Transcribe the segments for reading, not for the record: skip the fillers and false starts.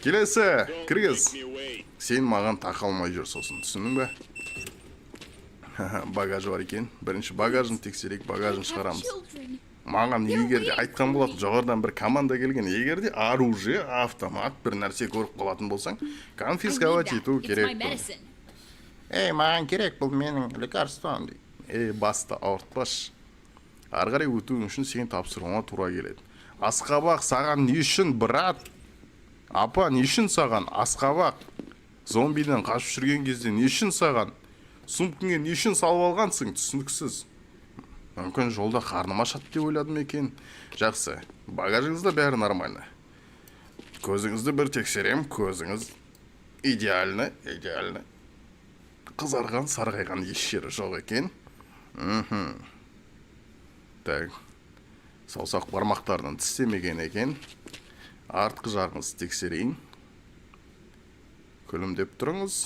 Келесі, кіргіз. Сен маған тақалмай жүр сосын, түсіндің бе? Багажы бар екен. Бірінші багажын тексерейік, багажын шығарамыз. Маған егер де айтқан болатын, жоғарыдан бір команда келген, егер де оружие, автомат, бір нәрсе көріп қалатын болсаң, конфисковать ету керек. Ей, маған керек, бұл менің лекарством дейді. Ей, басты ауыртпашы. Ары қарай өтуің үшін сен тапсыруыңа тура келеді. Асқабақ саған не үшін, брат? Апа, не үшін саған асқабақ? Зомбиден қашып жүрген кезде не үшін саған? Сумкаңе не үшін салып алғансың? Түсініксіз. Мүмкін, жолда қарным ашады деп ойладым екен. Жақсы, багажыңызда бәрі нормально. Көзіңізді бір тексерем, көзіңіз идеально, идеально. Қызарған, сарғайған еш жері жоқ екен. Так. Саусақ бармақтарынан тістемеген екен. Артқы жағыңызды тексерейін. Күлімдеп тұрыңыз.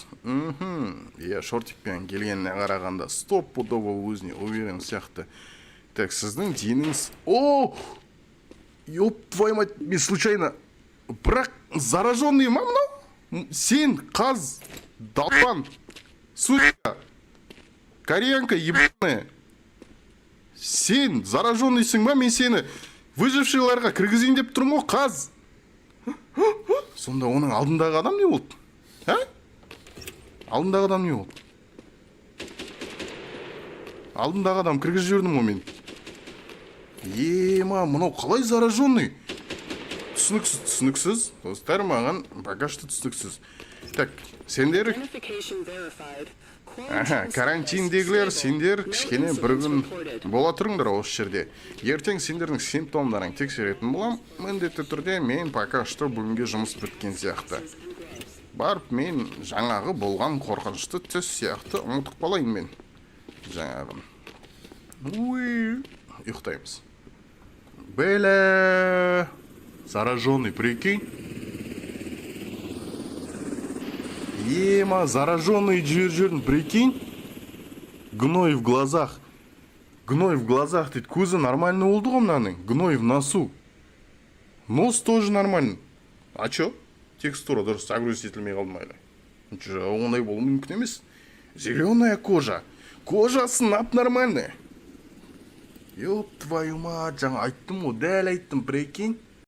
Иә, шортикпен келгеніне қарағанда, стопудово өзіне уверен сияқты. Так, сіздің деніңіз. О! Ёб твою мать, мен случайно. Бірақ зараженный ма мынау? Сен, қаз, долбан, сука, кореянка ебаная. Сен зараженныйсың ба? Мен сені выжившийларға кіргізейін деп тұрмын ғой, қаз. Сонда оның алдындағы адам не болды? А? Алдындағы адам не болды? Алдындағы адам кіргізіп жібердім ғой мен. Ема, мынау қалай зараженный? Түсініксіз, түсініксіз. Достар, маған пока что түсініксіз. Так, сендер. Аха, карантиндегілер, сендер кішкене бір күн бола тұрыңдар осы жерде. Ертең сендердің симптомдарың тексеретін болам. Міндетті түрде. Мен пока что бүгінге жұмыс біткен сияқты. Барып мен жаңағы болған қорқынышты түс сияқты ұмытып қалайын мен. Жаңағын. Уй, ұйықтаймыз. Бля, зараженный, прикинь. Ема, зараженный жіберіп жібердім, прикинь. Гной в глазах. Гной в глазах дейді. Көзі нормально болды ғой мынаның. Гной в носу. Нос тоже нормально. А чё? Текстура дұрыс загрузить етілмей қалды ма әлі? Жоқ, ондай болуы мүмкін емес. Зеленая кожа. Кожасы нап нормальная. Ёб твою мать, жаңа айттым ғой, дәл айттым, прикинь.